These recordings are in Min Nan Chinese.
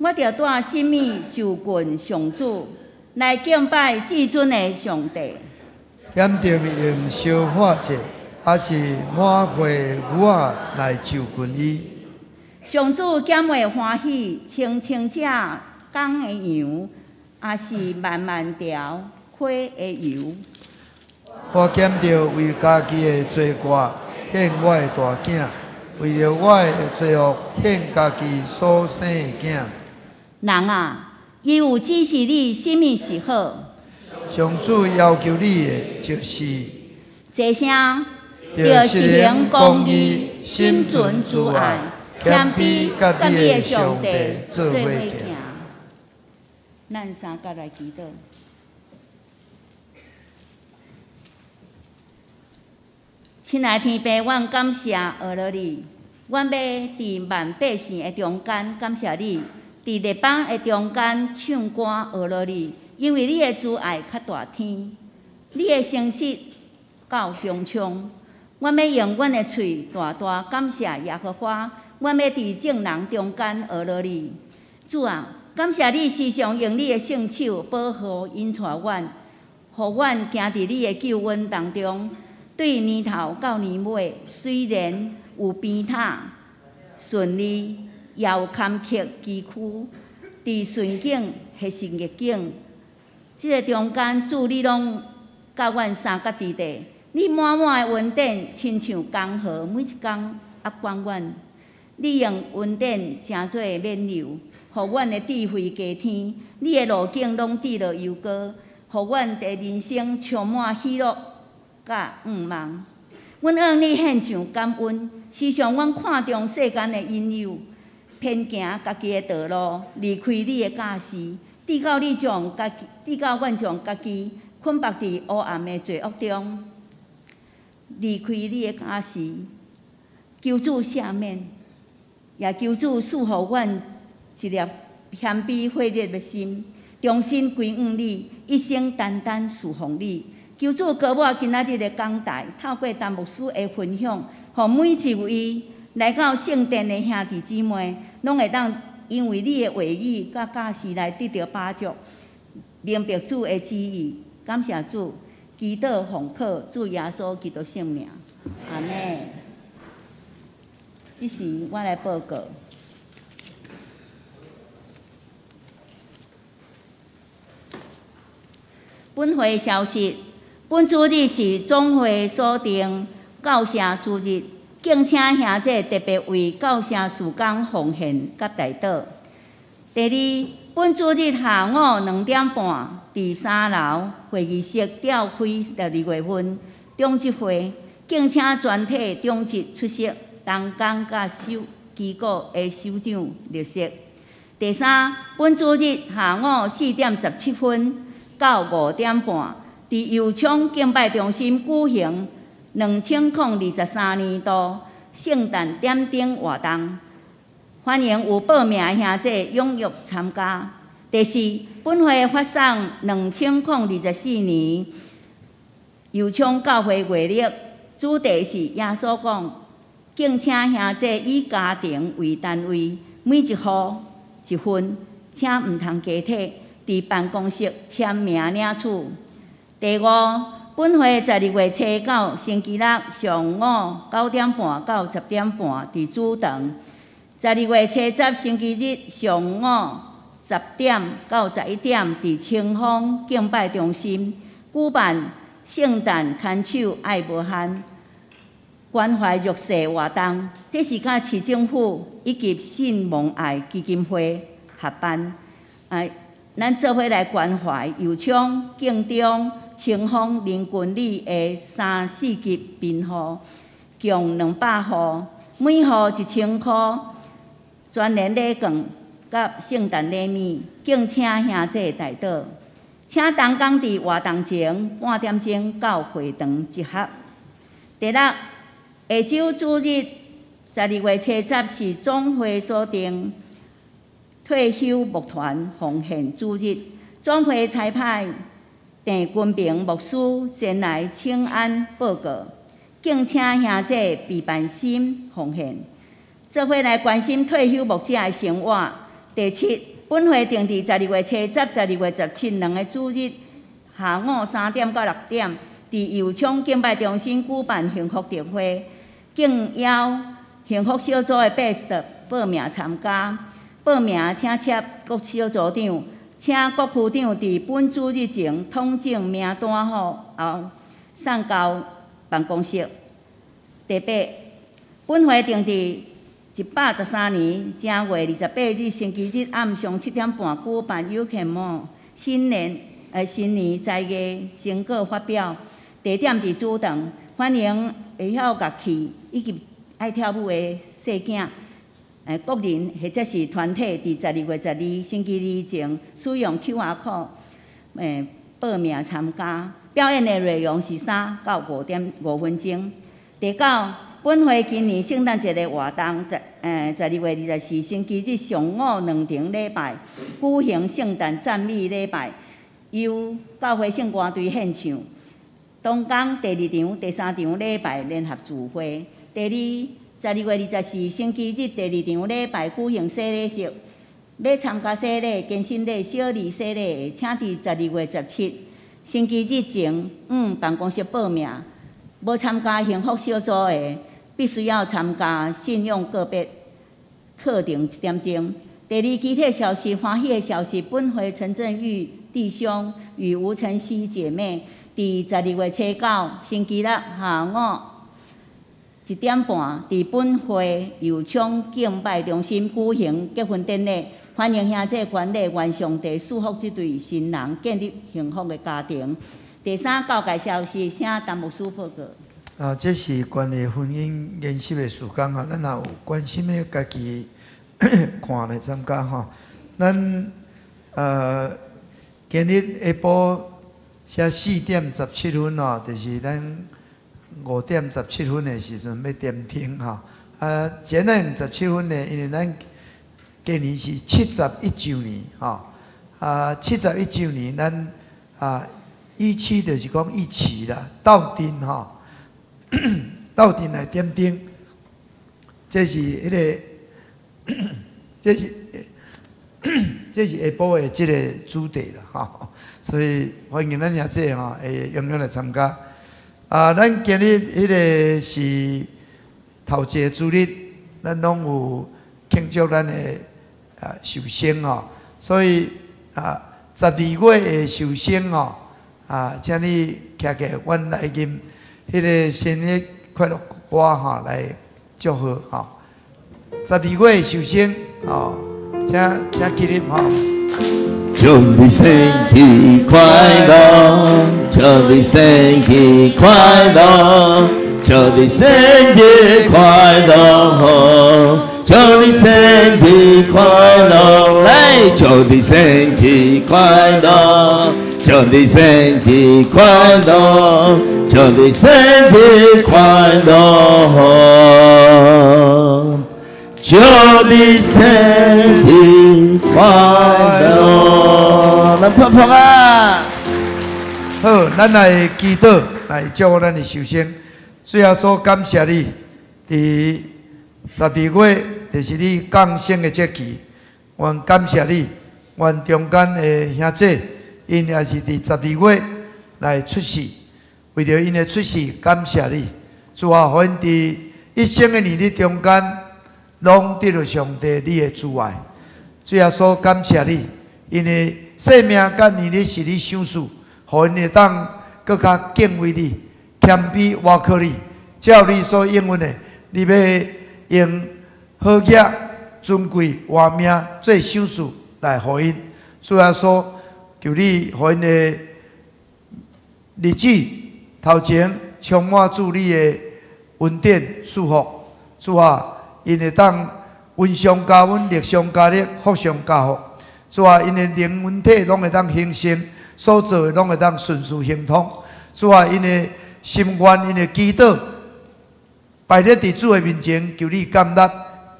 我著帶什物就近上主，來敬拜至尊的上帝？減著用燒火祭，抑是滿血牛仔來就近伊？上主敢會歡喜清清隻公的羊，抑是萬萬條溪的油？我減著為家己的罪過獻我的大囝，為著我的罪惡獻家己所生的囝。人啊，伊有指示你什物是好？上主要求你的，就是這聲著實行公義，心存慈愛，謙卑佮你的上帝做伙行。咱三佮來祈禱。親愛天父，阮感謝阿羅你，阮欲佇萬百姓的中間感謝你，佇列邦的中間唱歌阿羅你，因為你的慈愛較大天，你的誠實夠穹蒼。阮欲用阮的喙大大感謝耶和華，阮欲佇眾人中間阿羅你。主啊，感謝你時常用你的聖手保護引帶阮，予阮行佇你的救恩當中。對年頭到年尾，雖然有鞭打順利，也有坎坷崎嶇，佇順境抑是逆境，這个中間，主你攏佮阮相佮佇咧，你滿滿的恩典，親像江河，每一工壓灌阮。你用恩典成做冕旒，予阮的智慧加添。你的路徑攏滴落油膏，予阮的人生充滿喜樂佮向望。阮向你獻上感恩，時常阮看重世間的引誘，偏行家己的道路，離開你的教示，直到你將家己，直到阮將家己捆縛佇黑暗的罪惡中，離開你的教示。求主赦免，也求主賜予阮一粒謙卑火熱的心，重新歸向你，一生單單侍奉你。求主膏抹今仔日的講台，透過陳牧師的分享，予每一位來到聖殿的兄弟姊妹，攏會當因為你的話語佮教示來得著飽足，明白主的旨意。感謝主，祈禱奉靠主耶穌基督聖名，阿們。這是我來報告。本會消息。本主日是總會所定教社主日，敬請兄弟特別為教社事工奉獻佮代禱。第二，本主日下午2點半，佇3樓會議室召開12月份長執會，敬請全體長執出席，同工佮首機構的首長列席。第三，本主日下午4點17分到5點半，佇右昌敬拜中心舉行2023年度聖誕點燈活動，歡迎有報名的兄弟踴躍參加。第四，本會發送2024年右昌教會月曆，主題是耶穌講，敬請兄弟以家庭為單位，每一戶一份，請毋通加體，佇辦公室簽名領取。第五，本會12月初九星期六上午9點半到10點半佇主堂；12月初十星期日上午10點到11點佇清風敬拜中心舉辦聖誕牽手愛無限關懷弱勢活動，這是佮市政府以及信望愛基金會合辦。咱做伙來關懷右昌、建中、清風、林群里的三四級貧戶，共200戶，每戶1000箍，全年禮券佮聖誕禮物，敬請兄弟代禱。請同工佇活動前半點鐘到會場集合。第六，下週主日12月初十是總會所定退休牧團奉獻主日，總會差派鄭君平牧師前來請安報告，敬請兄弟備辦心奉獻，做伙來關心退休牧者的生活，第七，本會定佇12月初十、12月17兩个主日下午3點到6點，佇右昌敬拜中心舉辦幸福特會，敬邀幸福小組的 best 報名參加。報名請洽各小組長，請各區長佇本主日前統整名單好後送交辦公室。第八，本會定佇113年正月28日星期日暗上7點半舉辦有客摩新年才藝成果發表，地點佇主堂，歡迎會曉樂器以及愛跳舞的細囝，個人或者是團體，佇12月12星期二前使用 QR code 報名參加。表演的內容是3到5點5分鐘。第九，本會今年聖誕節的活動，12月24星期日上午兩場禮拜舉行聖誕讚美禮拜，由教會聖歌隊獻唱。同工第二場、第三場禮拜聯合聚會。第二，12月24星期日第二場禮拜舉行洗禮式，欲參加洗禮、堅振禮、小兒洗禮的，請佇12月17星期日前往辦公室報名。無參加幸福小組的，必須要參加信用個別課程1點鐘。第二，其他消息，歡喜的消息，本會陳振玉弟兄與吳晨曦姐妹，佇12月初9星期六下午1點半，佇本會右昌敬拜中心舉行結婚典禮，歡迎兄姐觀禮，願上帝賜福這對新人建立幸福的家庭。第三，教界消息，請陳牧師報告。啊，這是關於婚姻研習的事工啊，咱若有關心的，家己看來參加吼。咱今日下晡寫4點17分吼，就是咱5點17分的時陣欲點燈吼。啊，前日十七分的，因為咱今年是71週年吼。啊，七十一週年，咱啊一起就是講一起啦，鬥陣吼，鬥陣來點燈，這是下晡的這个主題啦，吼，所以歡迎咱兄弟吼會踴躍來參加。啊，咱今日彼个是頭一个主日，咱攏有慶祝咱的壽星吼，所以啊十二月的壽星吼，啊，請你徛起來，阮來吟彼个生日快樂歌吼，來祝賀吼。十二月壽星吼，請起立吼。祝你生日快樂，祝你生日快樂，祝你生日快樂，祝你生日快樂，來，祝你生日快樂，祝你生日快樂，祝你生日快樂，祝你生日快樂，咱拍拍啊！好，咱來祈禱，來祝福咱的壽星。主耶穌，感謝你，佇十二月，就是你降生的節期。阮感謝你，阮中間的兄弟，𪜶也是佇十二月來出世。為著𪜶的出世，感謝你。主啊，予𪜶佇一生的年日中間，攏得著上帝你的慈愛。主耶穌，感謝你，𪜶的生命佮年日是你賞賜，予𪜶會當閣較敬畏你，謙卑倚靠你，照你所應允的，你欲用好額、尊貴、活命做賞賜來予𪜶。主耶穌，求你予𪜶的日子頭前充滿主你的恩典祝福。主啊，𪜶會當恩上加恩，力上加力，福上加福。主啊，𪜶的靈魂體攏會當興盛，所做的攏會當順遂亨通。主啊，𪜶的心願，𪜶的祈禱，擺咧佇主的面前，求你感納，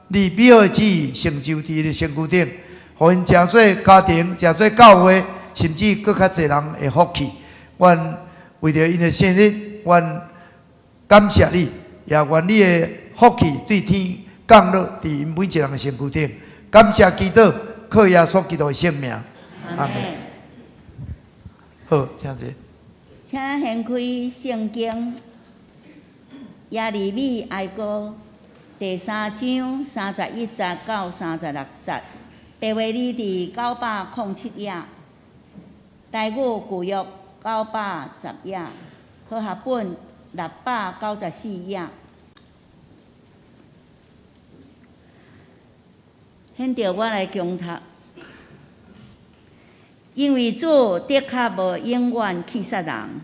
你美好的旨意成就佇𪜶的身軀頂，予𪜶成做家庭，成做教會，甚至閣較濟人的福氣。阮為著𪜶的生日，阮感謝你，也願你的福氣對天降落佇𪜶每一人的身軀頂。感謝祈禱，靠耶穌基督的聖名，阿們。好，請坐。請掀開聖經耶利米哀歌第三章三十一節到三十六節，白話字佇九百空七頁，台語舊約九百十頁，和合本六百九十四頁。現在我來恭讀，因為主的確無永遠棄殺人，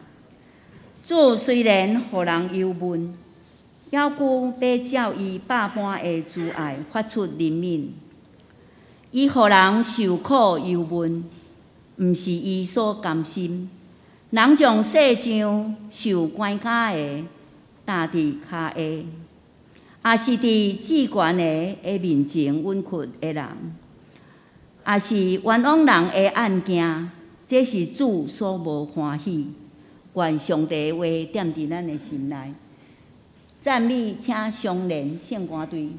主雖然予人憂悶，猶閣欲照伊百般的慈愛發出憐憫。伊予人受苦憂悶，毋是伊所甘心。人將世上受關監的擔佇跤下，也是佇至懸的的面前委屈的人，也是冤枉人的案件，這是主所無歡喜。願上帝的話踮佇咱的心內。讚美，請相連聖歌隊。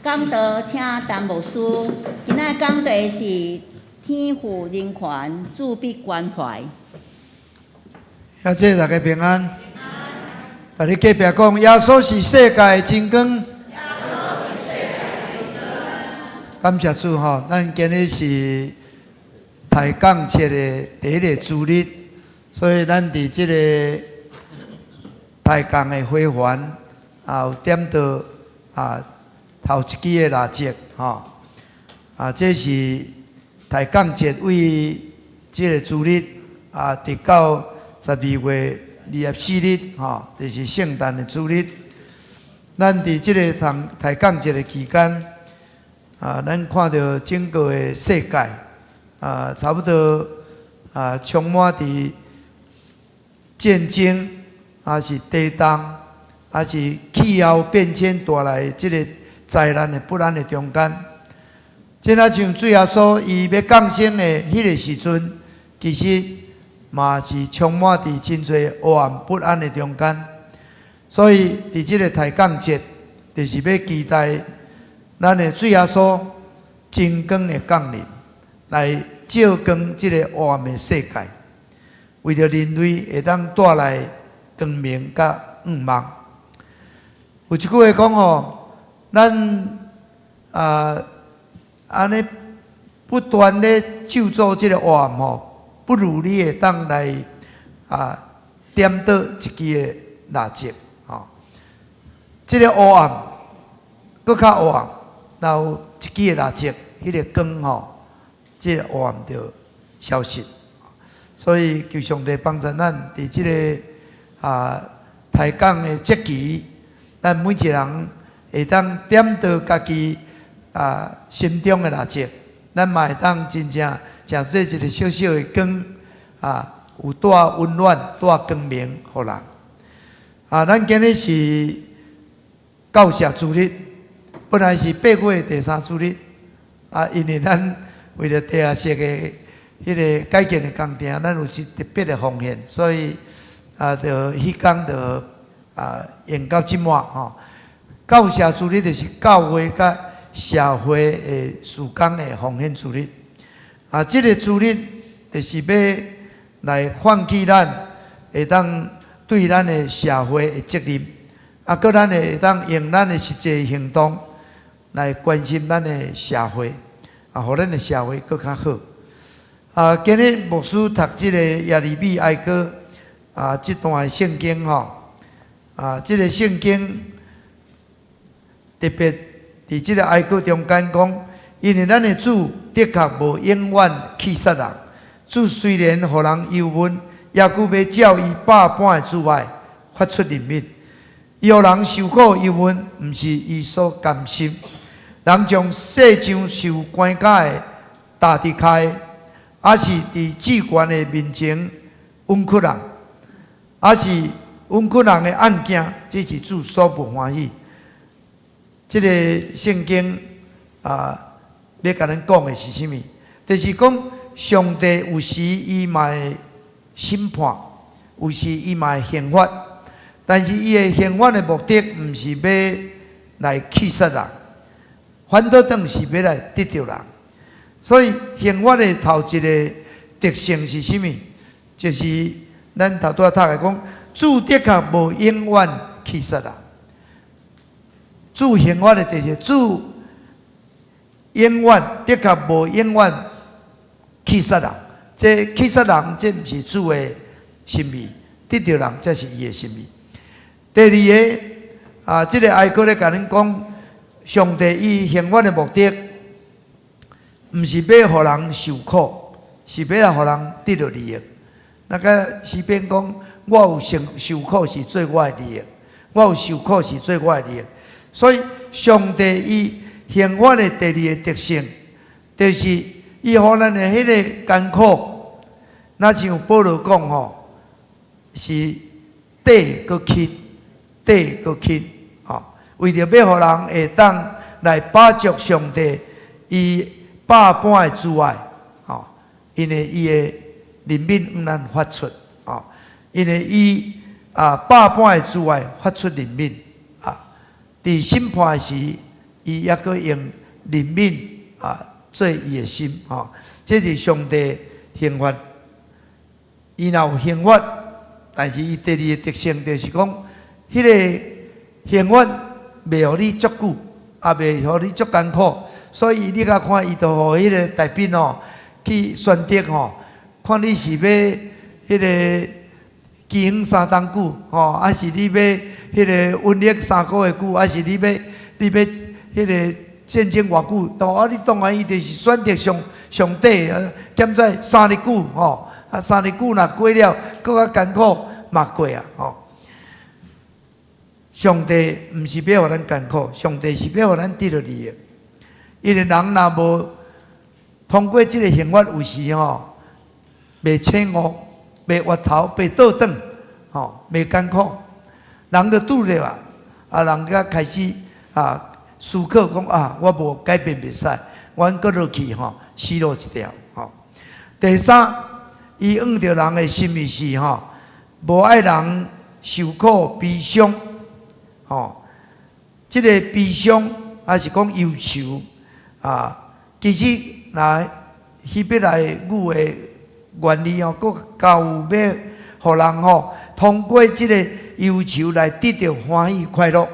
講道請陳牧師，今仔講題是天父人權，主必關懷。兄弟大家平安。共你隔壁講，耶穌是世界的真光。感謝主吼，咱今日是抬槓節的第一個主日，所以咱佇這个抬槓的花環啊，有點著啊頭一支的蠟燭吼。啊，這是抬槓節為這个主日啊，直到12月24日吼，就是聖誕的主日。咱佇這个抬槓節的期間，啊，咱看著整個的世界啊，差不多啊，充滿佇戰爭，抑是地動，抑是氣候變遷帶來這个災難的不安的中間，這若像主耶穌伊欲降生的彼个時陣，其實嘛是充滿佇真濟黑暗不安的中間。所以佇這个抬槓節，就是欲期待咱的主耶穌真光的降臨，來照光這个黑暗的世界，為著人類會當帶來光明佮向望。有一句話講吼，咱啊按呢不斷咧咒詛這个黑暗吼，不如你會當來啊點著一支的蠟燭吼。這个黑暗閣較黑暗，若有一支的蠟燭，彼个光吼，這个黑暗就消失。所以求上帝幫助咱，佇這个啊抬槓的節期，咱每一个人會當點著家己啊心中的蠟燭，咱嘛會當真正成做一个小小的光啊，有帶溫暖、帶光明予人。啊，咱今日是教社主日，本來是8月第三主日，啊，因為咱為著地下室的彼个改建的工程，咱有一特別的奉獻，所以啊，就彼工就啊延到這滿吼。教社主日就是教會佮社會的事工的奉獻主日。啊，這个主日就是欲來喚起咱會當對咱的社會的責任，啊，閣咱會當用咱的實際行動來關心咱的社會，啊，予咱的社會閣較好。啊，今日牧師讀這个耶利米哀歌啊，這段聖經吼，啊，這个聖經特別佇這个哀歌中間講，因為咱的主的確無永遠去殺人，主雖然予人憂悶，猶閣欲照伊百般的慈愛發出憐憫。伊予人受苦憂悶，毋是伊所甘心。人將世上受關枷的踏佇跤，抑是佇至懸的面前冤屈人，抑是冤屈人的案件，這是主所無歡喜。這个聖經啊，欲共咱講的是啥物？就是講上帝有時伊嘛會審判，有時伊嘛會刑罰，但是伊的刑罰的目的，毋是欲來去殺人，反倒轉是欲來得著人。所以刑罰的頭一个特性是啥物？就是咱頭拄仔讀的講，主的確無永遠去殺人。主刑罰的就是主永遠的確無永遠去殺人。這去殺人，這毋是主的心意，得著人才是伊的心意。第二个啊，這个哀歌咧共恁講，上帝伊刑罰的目的，毋是欲予人受苦，是欲來予人得著利益。那个詩篇講，我有受受苦是做我的利益，我有受苦是做我的利益。所以，上帝伊刑罰的第二个特性，就是伊予咱的彼个艱苦，若像保羅講吼，是短閣輕，短閣輕，吼，為著欲予人會當來把握上帝伊百般的慈愛，吼，因為伊的憐憫向咱發出，吼，因為伊啊百般的慈愛發出憐憫，啊，佇審判時，伊猶閣用憐憫啊做伊的心，吼，這是上帝刑罰。伊若有刑罰，但是伊第二个特性就是講，彼个刑罰袂予你足久，也袂予你足艱苦，所以你共看，伊就予彼个大衛吼去選擇吼，看你是欲彼个饑荒3冬久吼，抑是你欲彼个瘟疫3個月久，抑是你欲彼个戰爭偌久？哦，啊，你當然伊就是選擇上上短，啊，減做3日久吼。啊，3日久若過了，閣較艱苦嘛過啊吼。上帝毋是欲予咱艱苦，上帝是欲予咱得著利益。因為人若無通過這个刑罰，有時吼袂醒悟、袂回頭、袂倒轉，吼袂艱苦。人就拄著啊，啊，人才開始啊思考講啊，我無改變袂使，阮閣落去吼，死路一條吼。第三，伊嚶著人的心意是吼，無愛人受苦悲傷，吼，這個悲傷還是講憂愁啊，其實若希伯來語的原理哦，閣較有欲予人吼通過這個憂愁來得著歡喜快樂。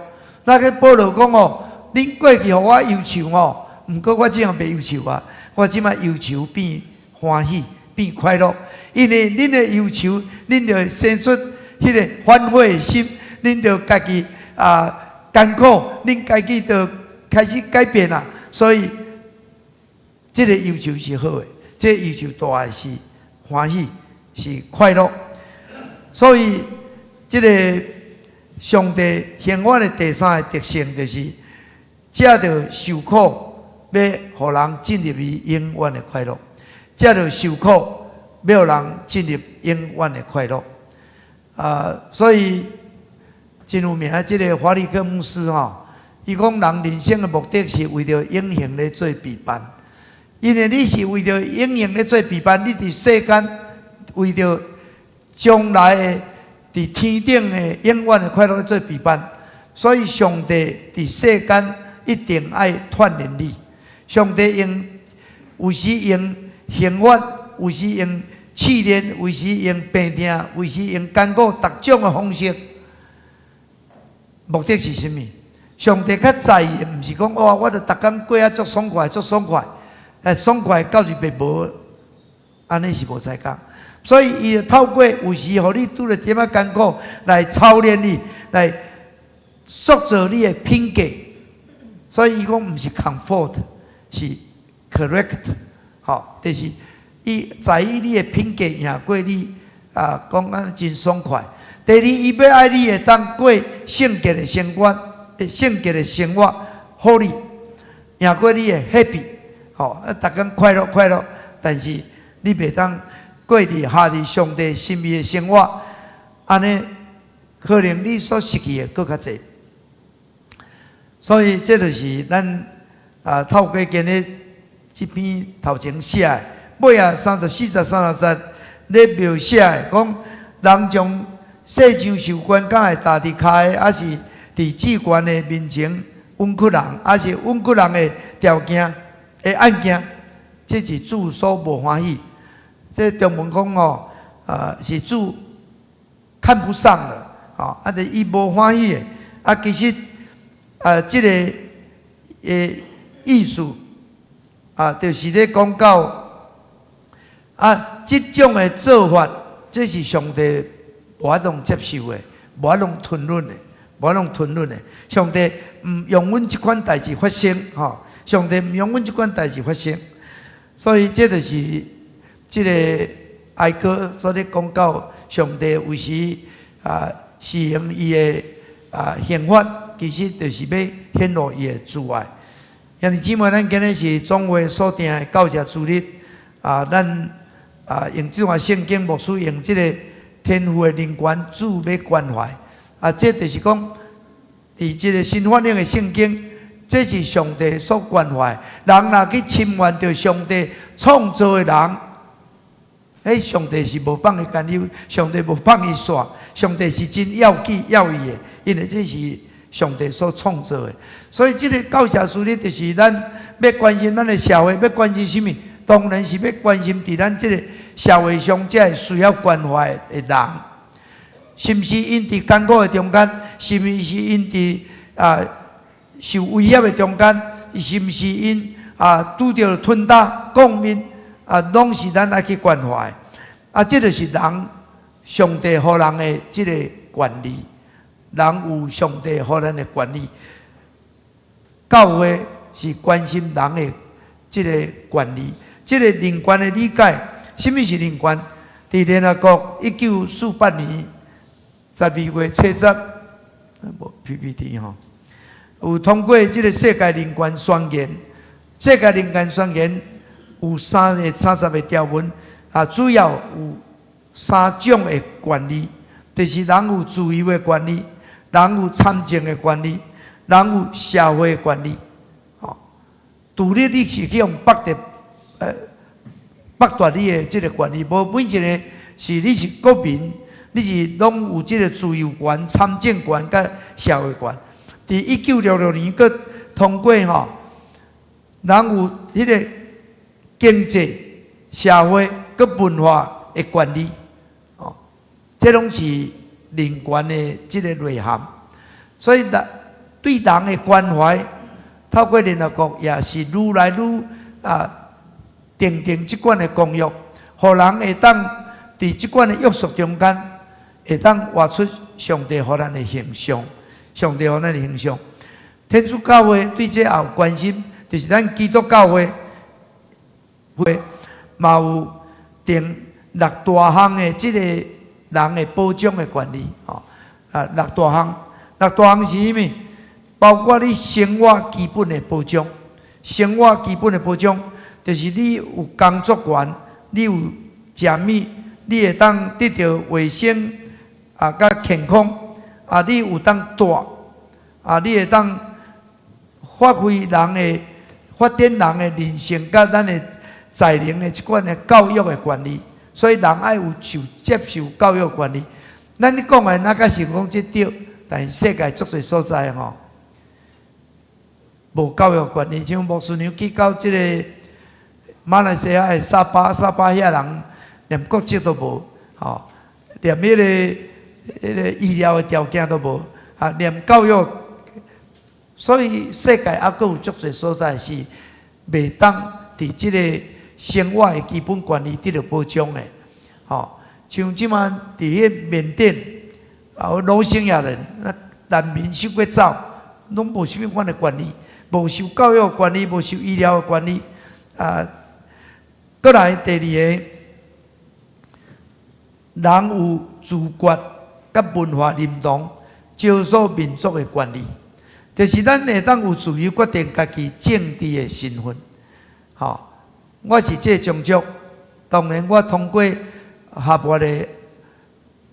那個保羅講哦，恁過去予我憂愁吼，毋過我這樣袂憂愁啊，我這擺憂愁變歡喜，變快樂。因為恁的憂愁，恁就會生出彼個反悔的心，恁就家己啊艱苦，恁家己就開始改變啦。所以，這個憂愁是好的，這個憂愁帶來是歡喜，是快樂。所以，這個上帝刑罰的第三個特性就是，藉著受苦，欲予人進入伊永遠的快樂；藉著受苦，欲予人進入永遠的快樂。啊，所以真有名的這個華理克牧師吼，伊講人人生的目的是為著永恆咧做備辦，因為你是為著永恆咧做備辦，你佇世間為著將來的佇天頂的永遠的快樂咧做備辦，所以上帝佇世間一定愛鍛鍊你。上帝用有時用刑罰，有時用試煉，有時用病痛，有時用艱苦，逐種的方式。目的是啥物？上帝較在意的，毋是講哇，我著逐工過啊足爽快，足爽快，爽快到日袂無，按呢是無彩工。所以伊就透過有時予你拄著這麼艱苦，來操練你，來塑造你的品格。所以伊講毋是 comfort，是 character，吼，就是伊在意你的品格贏過你啊，講按呢真爽快。第二，伊欲愛你會當過聖潔的生活，聖潔的生活，holy，贏過你的 happy，吼，啊，逐工快樂快樂，但是你袂當過佇合佇上帝心意的生活，按呢可能你所失去的閣較濟。所以這就是咱啊透過今日這篇頭前寫的，尾仔34節30節咧描寫的，講人將世上受權柄的踏佇跤的，抑是佇至懸的面前委屈人，抑是委屈人的條件的案件，這是主所無歡喜。這中文講吼，啊是主看不上的，吼，啊，就伊無歡喜的，啊，其實啊，這個的意思啊，就是咧講到啊，這種的做法，這是上帝無法度接受的，無法度吞忍的，無法度吞忍的。上帝毋容允這款代誌發生，吼！上帝毋容允這款代誌發生，所以這就是這個哀歌所咧講到上帝有時啊施行伊的啊刑罰，其實就是欲顯露伊的慈愛。兄弟姊妹，咱今日是總會所定的教謝主日啊，咱啊用這段聖經牧師用這個天父的人權，主欲關懷啊，這就是講佇這個新翻譯的聖經，這是上帝所關懷。人若去侵犯著上帝創造的人，彼上帝是無放伊甘休，上帝無放伊煞，上帝是真要緊要伊的，因為這是上帝所創造的。所以這個教謝主日就是咱欲關心咱的社會，欲關心啥物？當然是欲關心佇咱這個社會上這需要關懷的人，是毋是𪜶佇艱苦的中間？是毋是𪜶佇啊受威脅的中間？是毋是𪜶啊拄著吞打、摃面啊，攏是咱愛去關懷。啊，這就是人上帝予人的這個權利，人有上帝予咱的權利。教會是關心人的這個權利，這個人權的理解。啥物是人權？佇聯合國1948年12月7日，無 PPT 吼，有通過這個世界人權宣言。世界人權宣言有三個30個條文，啊，主要有三種的權利，就是人有自由的權利，人有參政的權利，人有社會的權利。吼，獨立你是去予剝奪，剝奪你的這个權利，無每一个是你是國民，你是攏有這个自由權、參政權佮社會權。佇1966年，閣通過吼，人有彼个經濟、社會佮文化的權利，哦，這攏是人權的這个內涵。所以人對人的關懷，透過聯合國也是愈來愈訂定這款的公約，予人會當佇這款的約束中間，會當活出上帝予咱的形象。上帝予咱的形象，天主教會對這也有關心，就是咱基督教會會嘛有定六大項的這个人的保障的權利，吼啊六大項，六大項是啥物？包括你生活基本的保障，生活基本的保障，就是你有工作權，你有食物，你會當得著衛生啊，佮健康啊，你有當住啊，你會當發揮人的發展人的人性，佮咱的才能的這款的教育的權利。所以人愛有受接受教育權利。咱咧講的那個是講這對，但是世界足濟所在吼，無教育權利。像牧師娘去到這個馬來西亞的沙巴，沙巴遐人連國籍都無，吼，連彼個醫療的條件都無，啊，連教育，所以世界猶閣有足濟所在是袂當佇這个生活的基本權利得著保障的，吼，像這馬佇彼緬甸啊，羅興亞人那難民傷過走，攏無啥物款的權利，無受教育權利，無受醫療的權利，啊，閣來第二个，人有自決佮文化認同、少數民族的權利，就是咱會當有自由決定家己政治的身份，吼。我是這个種族，當然我通過合法的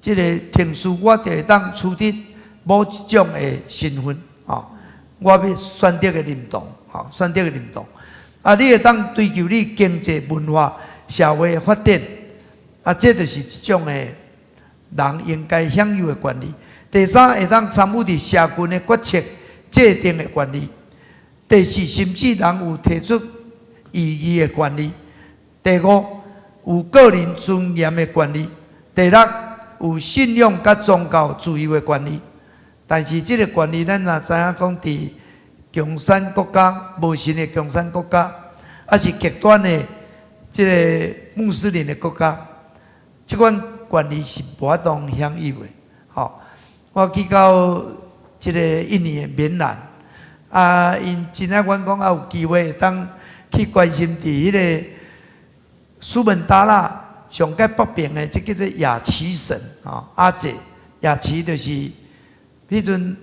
這个程序，我就會當取得某一種的身份，吼。我欲選擇的認同，吼，選擇的認同。啊，你會當追求你經濟、文化、社會的發展，啊，這就是一種的人應該享有的權利。第三，會當參與佇社群的決策制定的權利。第四，甚至人有提出異議的權利。第五，有個人尊嚴的權利。第六，有信仰佮宗教自由的權利。但是這个權利，咱若知影講，佇共產國家、無神的共產國家，抑是極端的這个穆斯林的國家，這款權利是無法度享有的。吼，我去到這个印尼的棉蘭，啊，𪜶真愛阮講，啊有機會會當去關心佇彼个蘇門答臘上蓋北邊的，這叫做亞齊省，吼，阿濟亞齊就是彼陣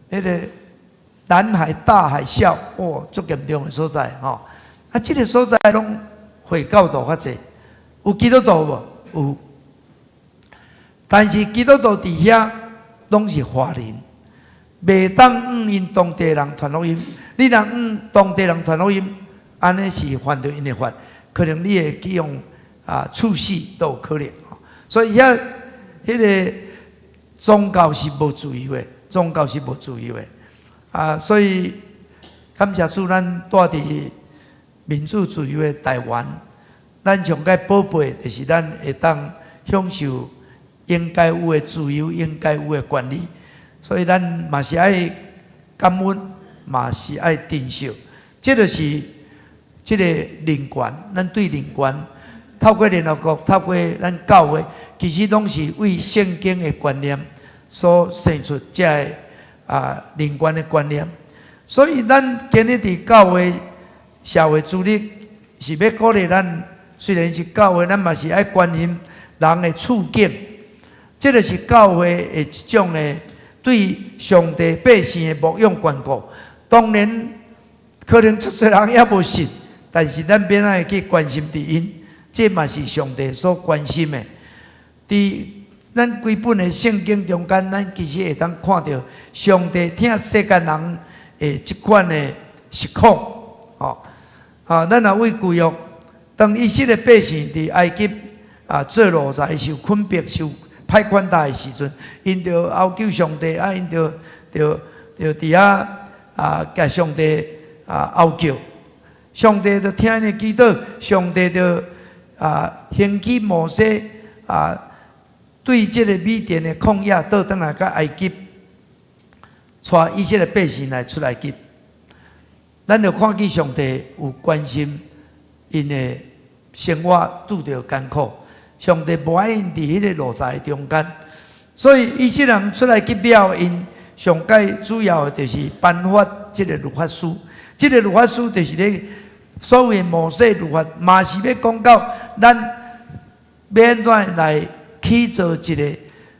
彼个南海大海嘯，哇，足嚴重的所在，吼。啊，這个所在攏回教徒較濟，有基督徒無？有。但是基督徒佇遐攏是華人，袂當向𪜶當地人傳福音。你若向當地人傳福音，按呢是犯著𪜶的法，可能你會去予處死都有可能。所以遐彼个宗教是無自由的，宗教是無自由的。啊，所以感謝主，咱住佇民主自由的台灣，咱上蓋寶貝就是咱會當享受應該有的自由，應該有的權利。所以咱嘛是愛感恩，嘛是愛珍惜。這就是這个人權，咱對人權透過聯合國，透過咱教會，其實攏是為聖經的觀念所生出這个人權的觀念。所以咱今日佇教會社會主日是欲鼓勵咱，雖然是教會，咱嘛是愛關心人的處境。這就是教會的一種的對上帝百姓的牧養關顧。當然，可能足濟人猶無信，但是咱欲按怎去關心著𪜶，這嘛是上帝所關心的。佇咱規本的聖經中間，咱其實會當看著上帝疼世間人的這款的實況，吼。啊，咱若對舊約，當以色列百姓佇埃及啊做奴才、受捆縛、受歹款待的時陣，𪜶就哀求上帝，啊，𪜶就佇遐啊，共上帝啊哀叫，上帝就聽𪜶的祈禱，上帝就啊興起摩西啊，對這个米甸的曠野倒轉來到埃及，帶以色列百姓來出埃及。咱就看見上帝有關心𪜶的生活拄著艱苦，上帝無愛𪜶佇彼个奴才中間，所以以色列人出埃及了，𪜶上蓋主要的就是頒發這个律法書。這个律法書就是咧所謂摩西律法，嘛是欲講到咱欲按怎來起造一个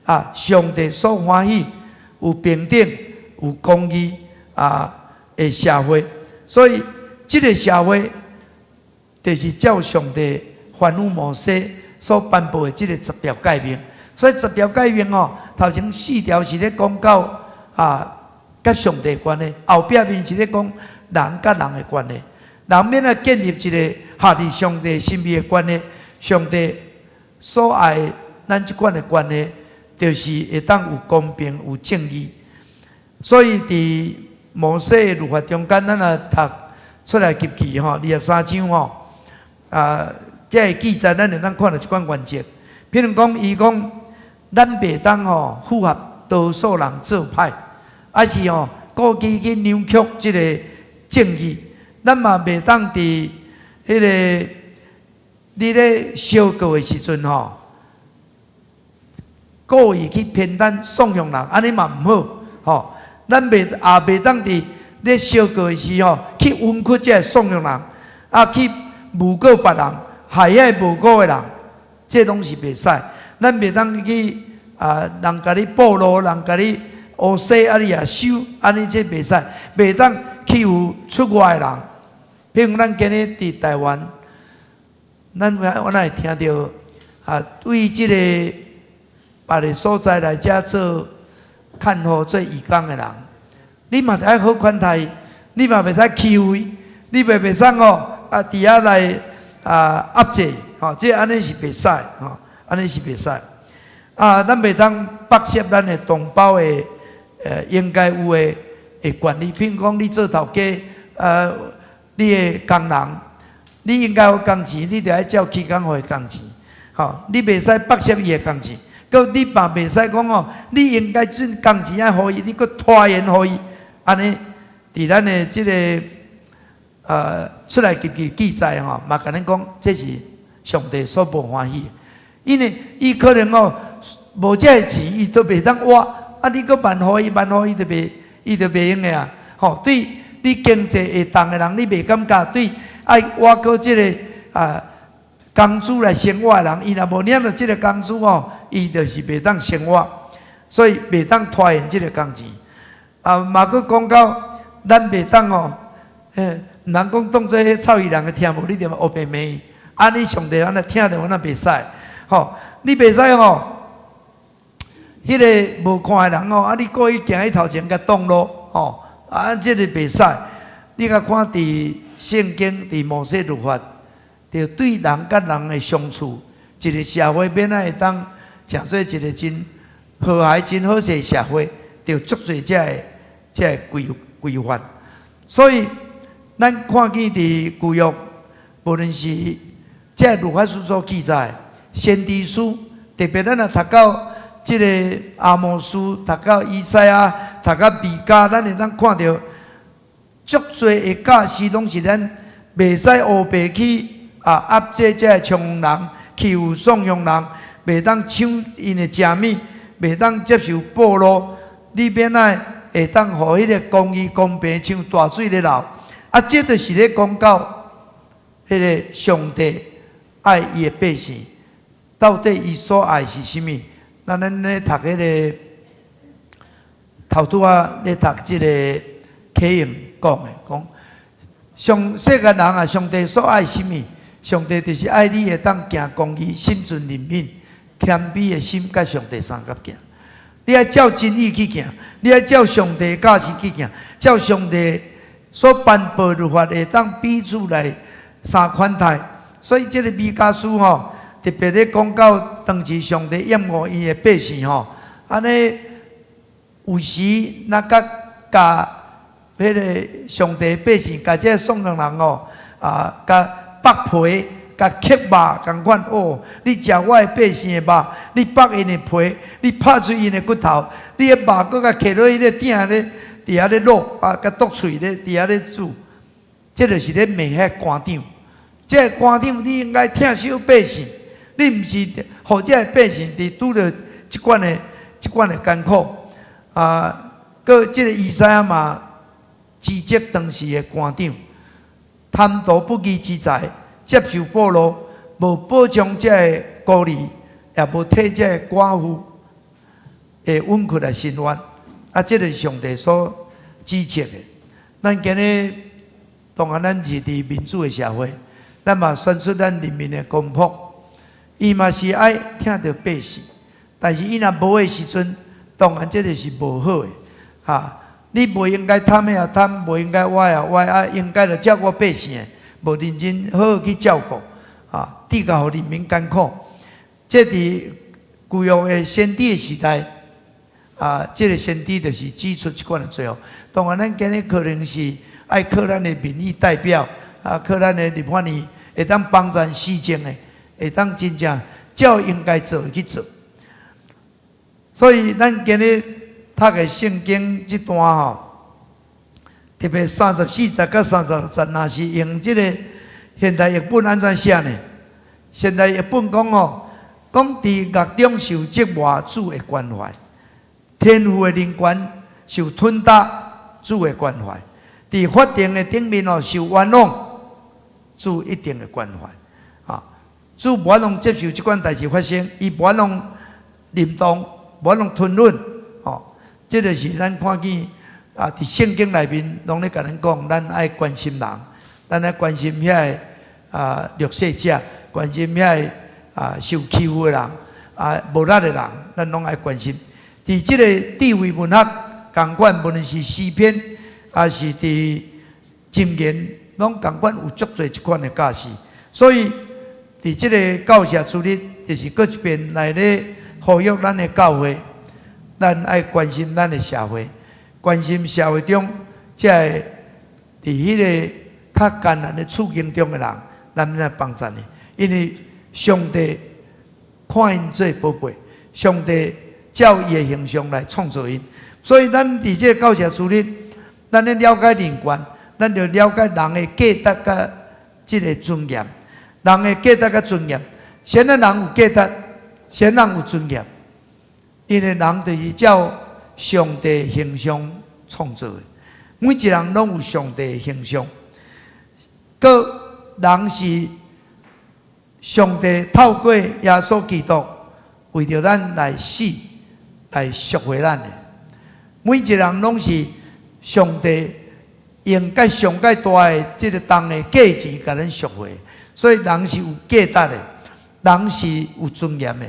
啊，上帝所歡喜、有平等、有公義啊的社會。所以，這个社會就是照上帝吩咐摩西所頒布的這个十條誡命。所以十條誡命哦，頭前四條是咧講到啊，佮上帝關係，後壁面是咧講人佮人的關係。人欲按怎建立一个合佇上帝心意的關係，上帝所愛咱這款的關係，就是會當有公平、有正義。所以佇摩西的律法中間，咱若讀出埃及記吼，23章吼，啊，這个記載咱會當看著這款原則。譬如講，伊講咱袂當吼符合多數人做歹，抑是吼故意去扭曲這个正義。咱嘛袂當佇彼个你咧相告的時陣吼，故意去偏袒訟向人，按呢嘛毋好吼。咱袂也袂當佇咧相告的時吼，去冤屈這个訟向人，啊去誣告別人，害遐無辜的人，這攏是袂使。咱袂當去啊，人共你暴露，人共你烏洗，啊你也收，按呢這袂使。袂當欺負出外的人。譬如咱今日佇台灣，咱我哪會聽著啊，對這个別个所在來遮做看護做義工的人，你嘛愛好款待伊，你嘛袂使欺負伊，你袂使吼啊佇遐來啊壓制，吼，這按呢是袂使，吼，按呢是袂使。啊，咱袂當剝削咱的同胞的應該有的權利。譬如講，你做頭家，你的工人，你應該有工錢，你著愛照起工予伊工錢，吼，你袂使剝削伊的工錢。閣你嘛袂使講哦，你應該準工錢愛予伊，你閣拖延予伊，按呢，佇咱的這个出埃及記記載吼，嘛共咱講，這是上帝所無歡喜的，因為伊可能哦無這个錢，伊都袂當活，啊，你閣慢予伊，慢予伊就袂，伊就袂用的啊，吼，對你經濟會動的人，你袂感覺對愛倚靠這个啊工資來生活的人，伊若無領著這个工資吼，伊就是袂當生活，所以袂當拖延這个工錢。啊，嘛閣講到咱袂當吼，毋通講當做彼臭伊人的聽無，你著烏白罵伊。按呢上帝按呢聽著，我若袂使，吼，你袂使吼，彼个無看的人吼，啊，你故意行伊頭前共擋路，吼，啊，這个袂使。你共看佇聖經佇摩西律法，就對人佮人的相處，一个社會欲按怎會當成做一个真和諧、真好勢社會，就足濟這个規範。所以，咱看見佇舊約，無論是這个律法書所記載，先知書，特別咱若讀到這个阿摩司，讀到以賽亞，讀到彌迦，咱會當看著足濟的教示，攏是咱袂使烏白去啊壓制這个窮人，欺負訟向人，袂當搶𪜶的食物，袂當接受賄賂。你欲按怎會當予彼个公義公平像大水咧流？啊，這就是咧講到彼个上帝愛伊的百姓，到底伊所愛是啥物？那咱咧讀彼个頭拄仔咧讀這个啟應講的，講上世間人啊，上帝所愛啥物？上帝就是愛你會當行公義、心存憐憫，謙卑的心，佮上帝相佮行。你愛照真理去行，你愛照上帝教示去行，照上帝所頒布律法會當彼此來相款待。所以這个彌迦書吼，特別咧講到當時上帝厭惡伊的百姓吼，按呢有時若佮共彼个上帝百姓，共這个創人人吼啊，共剝皮、共刻肉仝款哦，你食我的百姓的肉，你剝𪜶的皮，你拍碎𪜶的骨頭，你的肉閣共揢落彼个鼎咧，佇遐咧滷啊，共剁碎咧，佇遐咧煮，這就是咧罵彼官長。這個官長你應該疼惜百姓，你毋是予這個百姓佇拄著這款的艱苦啊！閣這个以賽亞嘛指責當時的官長貪圖不義之財，接受賄賂，無保障這个孤兒，也無替這个寡婦的委屈來伸冤。啊，這个是上帝所指責的。咱今日當然咱是佇民主的社會，咱嘛選出咱人民的公僕，伊嘛是愛疼著百姓，但是伊若無的時陣，當然這就是無好的，哈！你無應該貪的也貪，無應該歪也歪，啊，應該著照顧百姓的，無認真好好去照顧，啊，致到予人民艱苦。這佇舊約的先知的時代，啊，這个先知就是指出這款的罪惡。當然，咱今日可能是愛靠咱的民意代表，啊，靠咱的立法院會當幫贊施政的，會當真正照應該做的去做。所以，咱今日讀的聖經這段吼，特別34節佮36節，若是用這个現代譯本按怎寫呢？現代譯本講吼，講佇獄中受折磨主的關懷，天父的人權受吞打主的關懷，佇法庭的頂面哦受冤枉，主一定的關懷。啊，主無法度接受這款代誌發生，伊無法度忍動，無法度吞忍。吼，這就是咱看見啊，佇聖經內面攏咧共咱講，咱愛關心人，咱愛關心遐个啊弱勢者，關心遐个啊受欺負的人，啊無力的人，咱攏愛關心。佇這个智慧文學仝款，無論是詩篇，抑是佇箴言，攏仝款有足濟這款的教示。所以，佇這个教赦主日，就是閣一遍來咧呼籲咱的教會，咱愛關心咱的社會，關心社會中這个佇彼个較艱難的處境中的人，咱來幫贊伊，因為上帝看𪜶做寶貝，上帝照伊的形象來創造𪜶，所以咱佇這个教赦主日，咱咧了解人權，咱就了解人的價值佮這个尊嚴，人的價值佮尊嚴，啥物人有價值，啥人有尊嚴？因為人就是照上帝形象創造的，每一人攏有上帝形象。閣人是上帝透過耶穌基督為著咱來死，來贖回咱的。每一人攏是上帝用佮上蓋大的這个重的價錢共咱贖回，所以人是有價值的，人是有尊嚴的。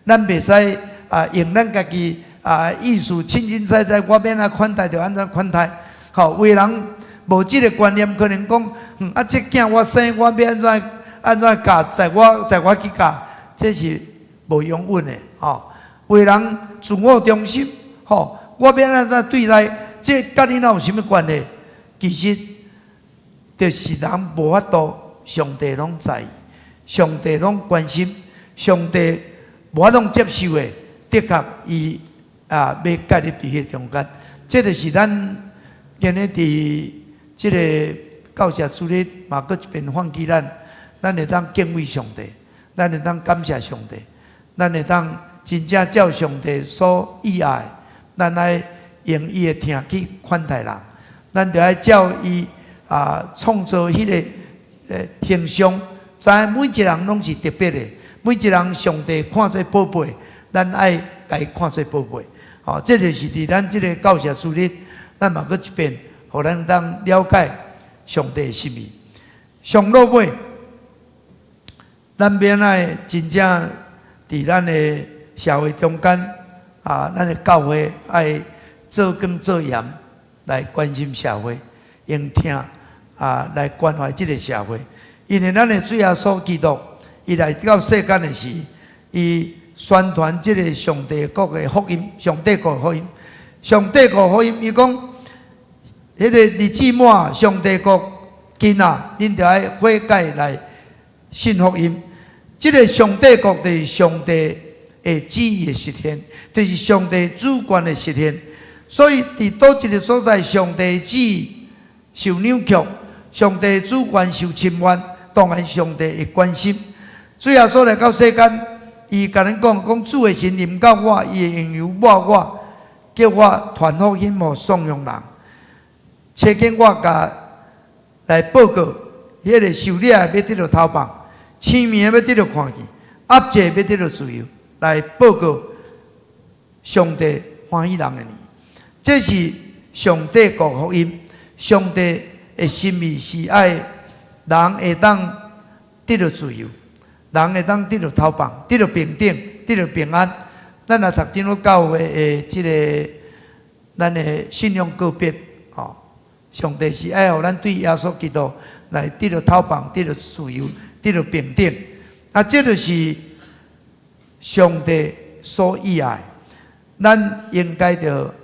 咱袂使啊用咱家己啊意思凊凊彩彩，我欲按怎款待就按怎款待。吼，有的人無這个觀念，可能講，啊，這囝我生，我欲按怎按怎教，載我去教，這是無容允的。吼，有的人自我中心，吼，我欲按怎對待，這佮你哪有啥物關係？其實，就是人無法度，上帝攏在意，上帝攏關心，上帝無法度接受的，的確伊啊欲介入佇彼中間。這就是咱今日佇這个教赦主日嘛，閣一遍喚起咱，咱會當敬畏上帝，咱會當感謝上帝，咱會當真正照上帝所喜愛，咱愛用伊的疼去款待人，咱著愛照伊啊創造彼个形象，知影每一個人攏是特別的，每一個人上帝看做寶貝，咱愛共伊看做寶貝。吼，這就是佇咱這个教赦主日，咱嘛閣一遍，予咱當了解上帝的心意。上落尾，咱欲按怎真正佇佇咱的社會中間啊，咱的教會愛做工做鹽來關心社會，用疼啊來關懷這个社會。因為咱的主耶穌基督，伊來到世間的時，伊宣傳這个上帝國的福音，上帝國的福音，上帝國福音。伊講，彼个日子滿，上帝國近啊，恁著愛悔改來信福音。這个上帝國就是上帝的旨意的實現，就是上帝主權的實現。所以，佇佗一个所在，上帝旨意受扭曲，上帝主權受侵犯，當然上帝會關心。主耶穌來到世間，伊共咱講講主的神臨到我，伊的靈油抹我，叫我傳福音予散養人，差遣我共來報告，彼个受掠的欲得著頭放，癡盲的欲得著看見，壓制欲得著自由，來報告上帝歡喜人的年。這是上帝國福音，上帝的心意是愛人會當得著自由，人會當得著頭放，得著平等，得著平安。咱若讀長老教會的這个咱的信仰告別，吼，上帝是愛予咱對耶穌基督來得著頭放，得著自由，得著平等。啊，這就是上帝所意愛，咱應該著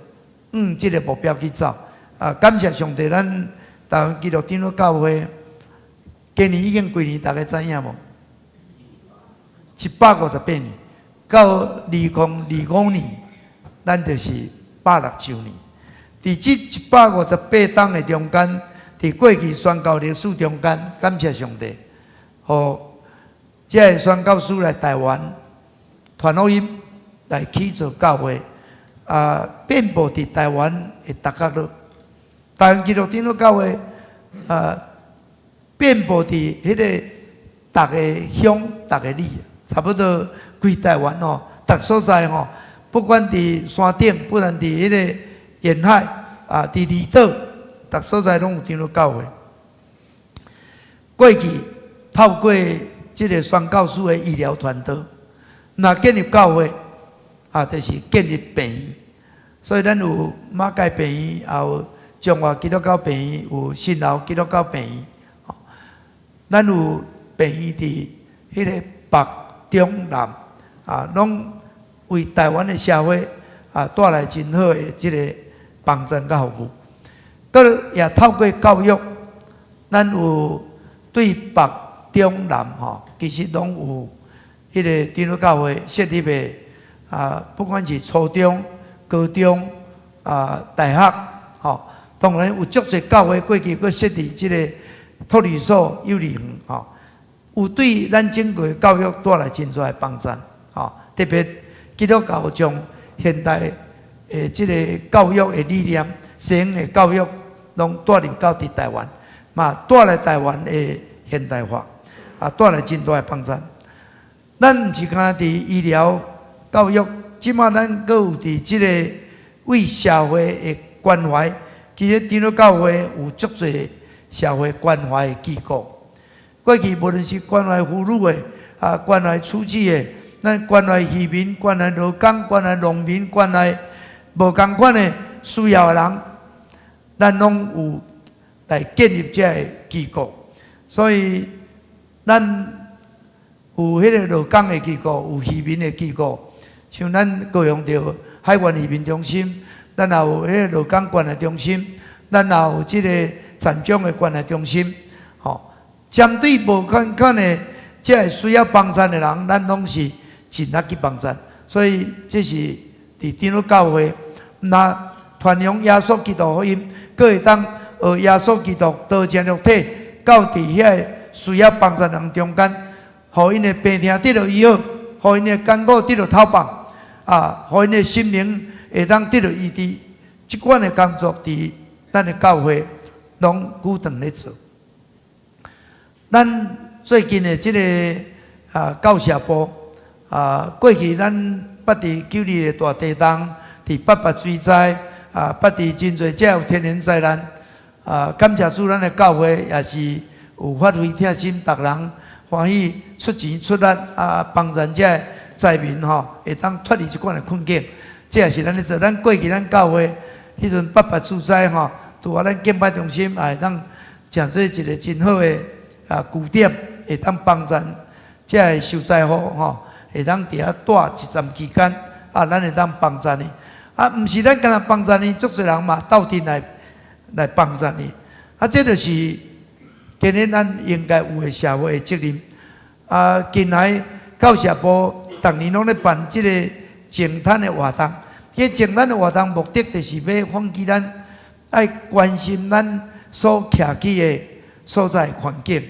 向這个目標去走。啊，感謝上帝，咱台灣基督長老教會今年已經幾年？大家知影無？158年，到2025年，咱就是160週年。佇這158冬的中間，佇過去宣教歷史中間，感謝上帝，予這个宣教師來台灣傳福音，來起造教會，啊，遍佈佇台灣的逐角落。台灣基督長老教會啊，遍佈佇彼个逐个鄉、逐个里，差不多規台灣吼，逐所在吼，不管佇山頂，不管佇彼个沿海啊，佇離島，逐所在攏有長老教會。過去透過這个宣教師的醫療傳道，若建立教會啊，就是建立病院。所以咱有馬偕病院，也有中華基督教病院，有新樓基督教病院。咱有病院佇彼个北、中、南啊，攏為台灣的社會啊帶來真好的這个幫助佮服務。閣也透過教育，咱有對北、中、南吼，其實攏有彼个長老教會設立的啊，不管是初中、高中啊、大學，吼，當然有足濟教會過去閣設立這个托兒所、幼兒園，吼，有對咱整個教育帶來真大的幫助，吼，特別基督教將現代的這个教育的理念、西方的教育，攏帶入到佇台灣，嘛帶來台灣的現代化，啊，帶來真大的幫助。咱毋是干焦佇醫療、教育，這馬咱閣有佇這个為社會的關懷。其實長老教會有足濟社會關懷的機構。過去無論是關懷婦女的，啊，關懷慈濟的，咱關懷漁民、關懷勞工、關懷農民、關懷無仝款的需要的人，咱攏有來建立這个機構。所以，咱有彼个勞工的機構，有漁民的機構，像咱高雄著海員漁民中心，咱也有彼个勞工關懷中心，咱也有這个殘障的關懷中心，吼，針對無仝款的這个需要幫助的人，咱攏是盡力去幫助。所以這是佇長老教會，毋但傳揚耶穌基督福音，閣會當學耶穌基督道成肉體，到佇遐个需要幫助人中間，予𪜶的病痛得著醫好，予𪜶的艱苦得著透放，啊，予𪜶的心靈會當得著醫治。這款的工作，佇咱的教會攏久長咧做。咱最近的這个啊教社部啊，過去咱捌佇9·22的大地震，佇八八水災啊，捌佇真濟這有天然災難啊，感謝主，咱的教會也是有發揮疼心，逐人歡喜出錢出力啊，幫助這災民吼，會當脫離這款的困境。這也是咱咧做。咱過去咱教會彼陣八八之災吼，拄仔咱敬拜中心也會當成做一個真好的據點，會當幫贊這个受災戶吼，會當佇遐蹛一陣期間，咱會當幫贊伊。毋是咱干焦幫贊伊，足濟人嘛鬥陣來幫贊伊。這就是今日咱應該有的社會的責任。近來教社部逐年攏咧辦這個淨灘的活動。這淨灘的活動目的就是欲喚起咱愛關心咱所徛起的所在環境。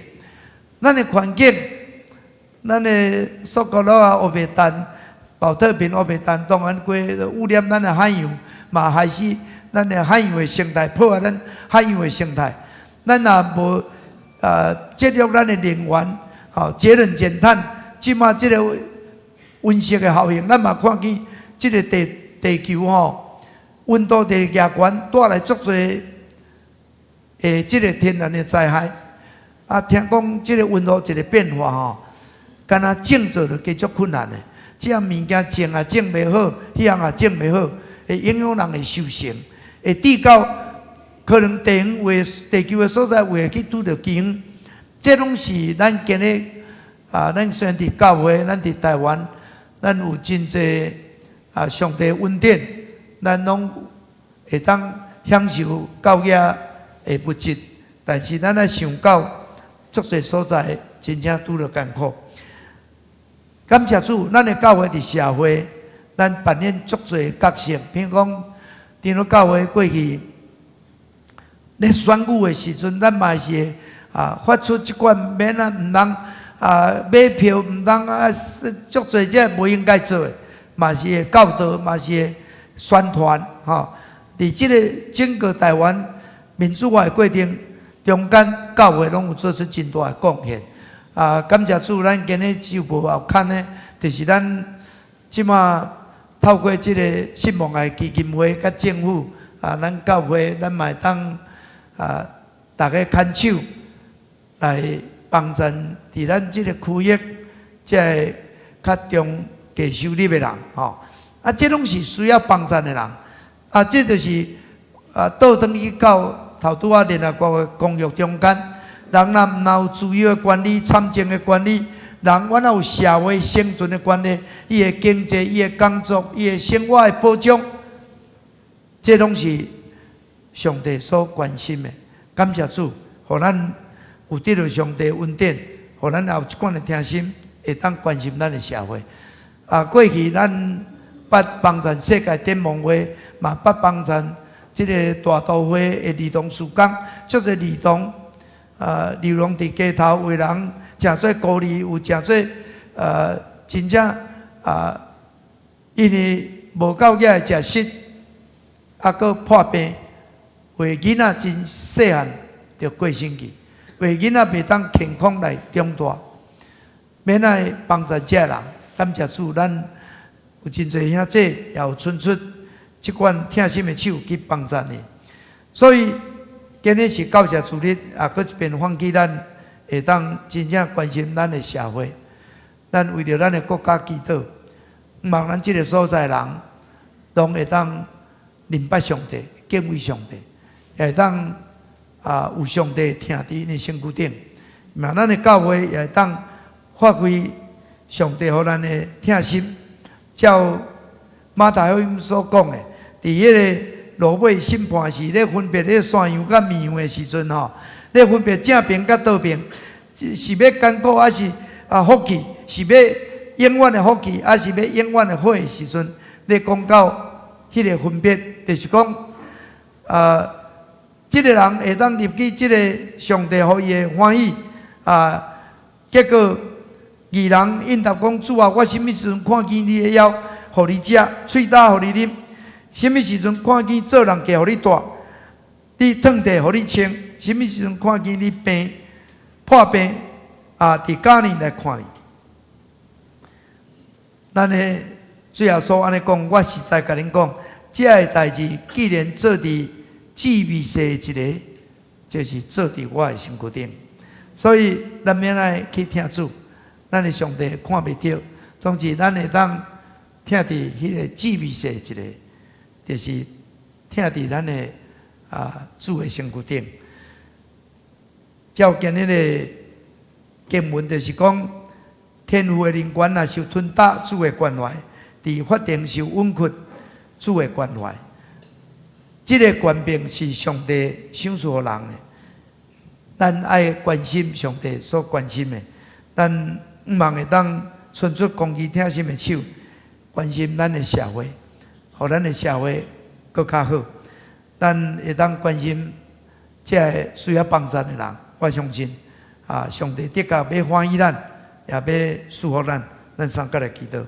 咱的環境，咱的塑膠啊、烏白氮、寶特瓶烏白氮，當然規污染咱的海洋，嘛害死咱的海洋的生態，破壞咱海洋的生態。咱若無節約咱的能源，吼，節能減碳，這馬這个溫室的效應，咱嘛看見這个地球吼溫度佇加懸，帶來足濟的這个天然的災害。聽講這个溫度一个變化吼，敢若種作就加足困難的。這項物件種也種袂好，彼項也種袂好，會影響人的收成，會致到可能地方有地球的所在有會去拄著饑荒。這攏是咱今日，咱雖然佇教會，咱佇台灣，咱有真濟上帝恩典，咱攏會當享受到遐的物質，但是咱愛想到足濟所在真正拄著艱苦。感謝主，咱的教會佇社會，咱扮演足濟角色。比如講，長老教會過去咧選舉的時陣，咱嘛是會發出這款免啊，毋通買票，毋通足濟這無應該做的，嘛是會教導，嘛是會宣傳吼。佇這个整個台灣民主化的過程中間，教會攏有做出真大的貢獻。感謝主，咱今日週報後刊呢，就是咱這馬透過這个信望愛基金會佮政府，咱教會咱嘛會當逐家牽手來幫贊佇咱這个區域，這个較中低收入的人吼。這攏是需要幫贊的人。這就是倒轉去到頭拄仔聯合國的公約中間，人若毋若有自由的權利、參政的權利，人阮若有社會生存的權利，伊的經濟、伊的工作、伊的生活的保障，這攏是上帝所關心的。感謝主，予咱有得著上帝恩典，予咱也有這款的疼心，會當關心咱的社會。過去咱捌幫贊世界展望會，嘛捌幫贊這个大都會的兒童事工，足濟兒童流浪佇街頭，為人誠做孤兒，有誠做真正因為無夠額的食食，閣破病，有的囡仔真細漢就過身去，有的囡仔袂當健康來長大，欲來幫助這人，感謝主，咱有真濟兄弟也有伸出這款疼心的手去幫助伊，所以今日是教社主日，也閣一遍喚起咱會當真正關心咱的社會，咱為著咱的國家祈禱，望咱這个所在人攏會當認捌上帝、敬畏上帝，會當有上帝疼佇𪜶的身軀頂，望咱的教會也會當發揮上帝予咱的疼心，照馬太福音所講的，佇彼个落尾審判時，咧分別彼个山羊佮綿羊的時陣吼，咧分別正爿佮倒爿，是欲艱苦抑是福氣？是欲永遠的福氣，抑是欲永遠的火的時陣，咧講到彼个分別，就是講這个人會當入去這个上帝予伊的歡喜，結果義人應答講：主啊，我啥物時陣看見你的枵，予你食；喙焦，予你啉？啥物時陣看見做人客，予你蹛？你褪地，予你穿？啥物時陣看見你病破病佇監裡來看你？咱的主耶穌按呢講，我實在共恁講，這个代誌既然做佇至微細一个，就是做佇我的身軀頂。所以咱欲來去疼主，咱的上帝看袂著，總之，咱會當疼佇彼个姊妹說一个，就是疼佇咱的主的身軀頂。照今日的經文，就是講天父的人權若受吞打，主的關懷；佇法庭受委屈，主的關懷。這个權柄是上帝賞賜予人的，咱愛關心上帝所關心的，咱毋茫會當伸出公義疼心的手，關心咱的社會，予咱的社會閣較好。咱會當關心這个需要幫助的人，我相信上帝的確欲歡喜咱，也欲賜福咱。咱三個來祈禱。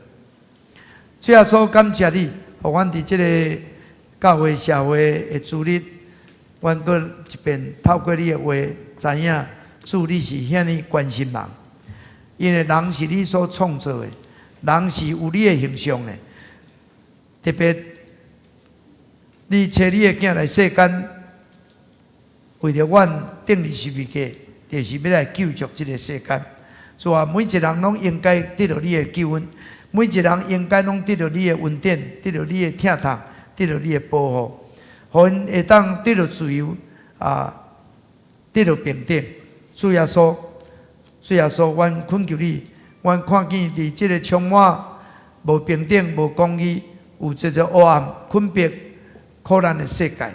主耶穌，感謝你，予阮佇這个教會社會的主日，阮閣一遍透過你的話，知影主你是遐爾關心人，因為人是你所創造的，人是有你的形象的。特別你差你的囝來世間，為著阮釘佇十字架，就是欲來救贖這个世間。主啊，每一個人攏應該得著你的救恩，每一個人應該攏得著你的恩典，得著你的疼痛，得著你的保護，予𪜶會當得著自由，得著平等。主耶穌，主耶穌，阮懇求你，阮看見佇這个充滿無平等、無公義、有這個黑暗、困迫、苦難的世界，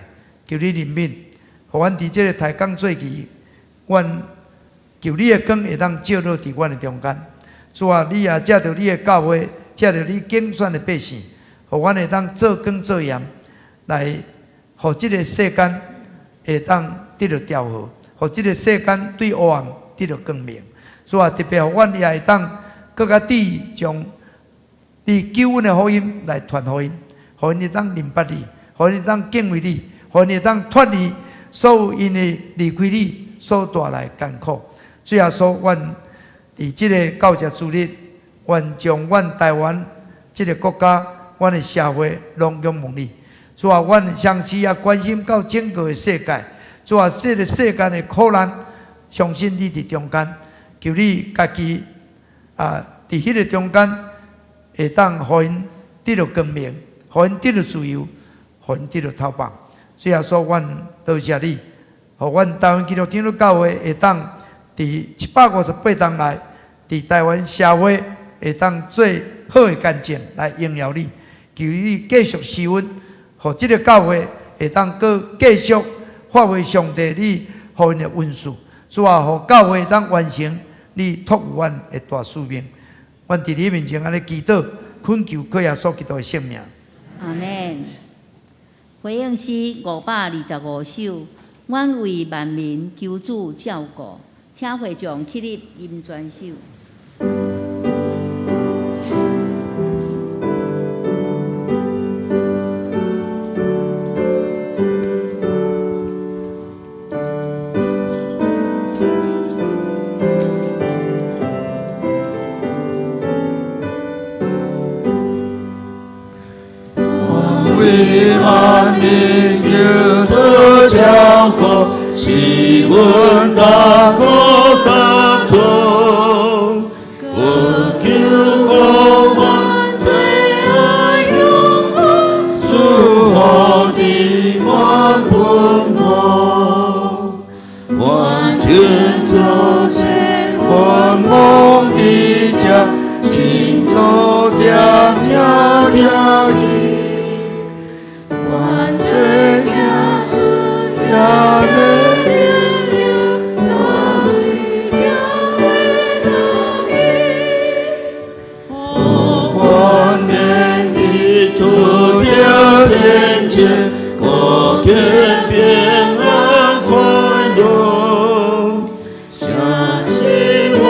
求你憐憫，予阮佇這个大工做期，阮求你的光會當照落佇阮的中間。主啊，你也藉著你的教會，藉著你揀選的百姓，予阮會當做光做鹽，來予這个世間會當得著調和，予這个世間對黑暗得著光明。主啊，特別予阮也會當閣較致將你救恩的福音來傳予𪜶，予𪜶會當認捌你，予𪜶會當敬畏你，予𪜶會當脫離所有因為離開你所帶來艱苦。主耶穌，阮佇這个告解主日，阮將阮台灣這个國家、阮的社會攏仰望你。主啊，阮相信也關心到整個的世界。主啊，這个世間的苦難，相信你佇中間，求你家己佇彼个中間會當予𪜶得著光明，予𪜶得著自由，予𪜶得著透放。主耶穌，阮多謝你，予阮台灣基督長老教會會當佇158冬來，佇台灣社會會當做好的見證來榮耀你。求你繼續施恩，予這个教會會當閣繼續發揮上帝你予𪜶的恩賜。主啊，予教會當完成你託付阮的大使命。阮佇你面前按呢祈禱，懇求靠耶穌基督的聖名。阿們。回應詩525首，阮為萬民求主照顧，請會眾起立吟全首。為萬民求主照顧，是阮早苦當中，我求過阮罪惡永恆，賜福的阮本我，願天主聖阮夢的家，請做點聽聽去。願耶穌也欲我免得拄著戰爭，國家平安快樂，相信我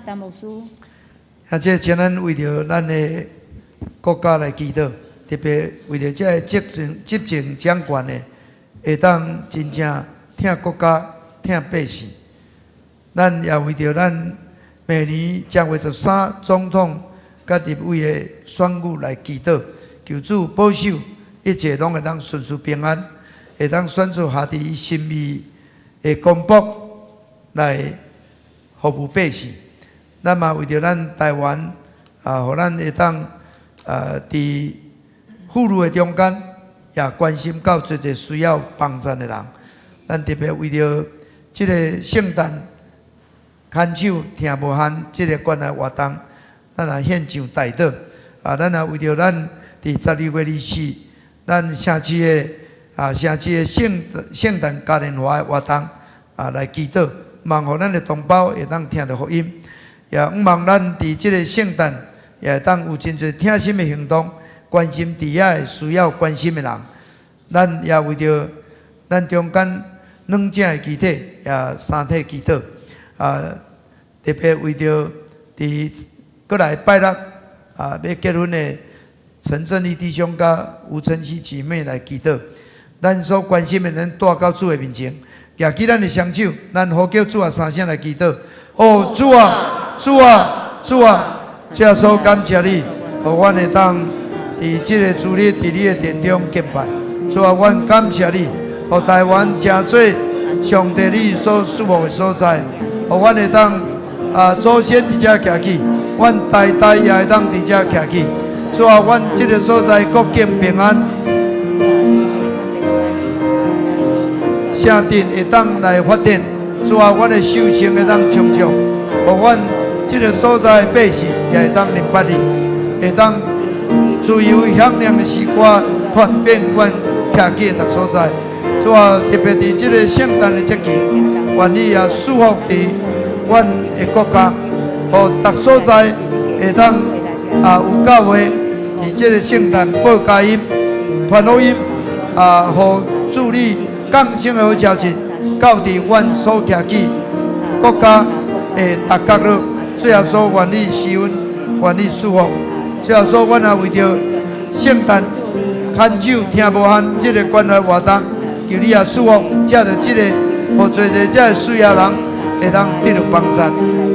陳牧師。啊，這請咱為著咱的國家來祈禱，特別為著這个執政掌權的，會當真正疼國家、疼百姓。咱也為著咱明年正月十三總統佮立委的選舉來祈禱，求主保守一切攏會當順遂平安，會當選出合佇伊心意的公僕來服務百姓。咱嘛為著咱台灣啊，予咱會當佇婦女的中間，也關心到濟濟需要幫贊的人。咱特別為著這个聖誕牽手疼無限這个關愛活動，咱來獻上代禱。啊，咱也為著咱佇12月24，咱城市的聖誕嘉年華的活動啊，來祈禱，望予咱的同胞會當聽著福音，也向望咱佇這个聖誕也會當有真濟疼心的行動，關心佇遐需要關心的人。咱也為著咱中間軟者的肢體，也三體祈禱。啊，特別為著佇閣來拜六欲結婚的陳正義弟兄佮吳晨曦姊妹來祈禱。咱所關心的人帶到主的面前，舉起咱的雙手，咱呼叫主啊三聲來祈禱。哦，主啊，主啊，主啊！主耶穌感謝你，予阮會當佇這个主日佇你的殿中敬拜。主啊，阮感謝你，予台灣成做上帝你所賜福的所在，予阮會當祖先佇遮徛起，阮代代也會當佇遮徛起。主啊，阮這个所在國境平安，城鎮會當來發展。主啊，阮的收成會當充足，予阮這个所在的百姓也會當認捌你，會當自由響亮的詩歌傳遍阮徛起的逐所在。主啊，特別佇這个聖誕的節期，願你也賜福佇阮的國家，予逐所在會當有教會佇這个聖誕報佳音、傳福音啊，予主你降生的好消息，到佇阮所徛起國家的逐角落。主耶穌，願你施恩，願你賜福。主耶穌，阮也為著聖誕牽手疼無限這个關愛活動，求你也賜福，藉著這个，予濟濟這个需要人會當得著幫贊。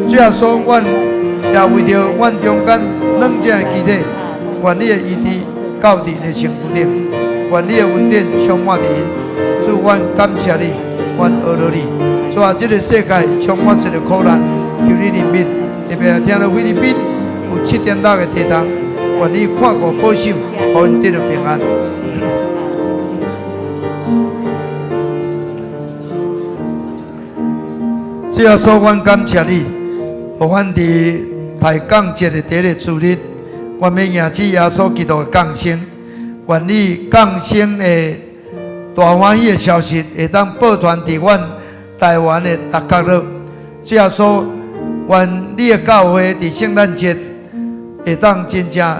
主耶穌，阮也為著阮中間軟者的肢體，願你的醫治到佇𪜶的身軀頂，願你的恩典充滿佇𪜶。主，阮感謝你，阮阿羅你。主啊，這个世界充滿一个苦難，求你憐憫。特別聽著菲律賓有7.6的地動，願你看顧保守，予𪜶得著平安。主耶穌，阮感謝你，予阮佇抬槓節的第一个主日，阮欲迎接耶穌基督的降生。願你降生的大歡喜的消息，會當報傳佇阮台灣的逐角落。主耶穌，願你的教會佇聖誕節會當真正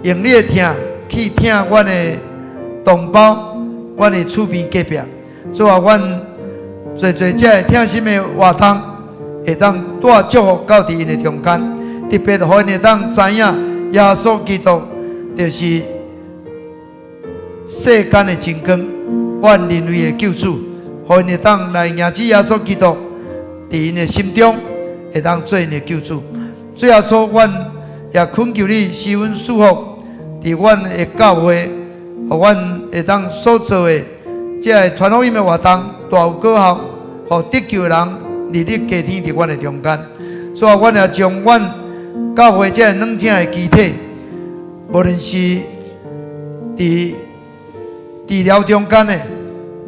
用你的疼去疼阮的同胞，阮的厝邊隔壁。主啊，阮濟濟這个疼心的活動，會當帶祝福到佇𪜶的中間，特別予𪜶會當知影耶穌基督就是世間的真光，阮人類的救主，予𪜶會當來迎接耶穌基督，佇𪜶的心中會當做𪜶的救主。主耶穌，阮也懇求你施恩賜福，佇阮的教會，予阮會當所做的這个傳福音的活動，大有果效，予得救的人日日加添佇阮的中間。所以，阮也將阮教會這个軟者的肢體，無論是佇治療中間的，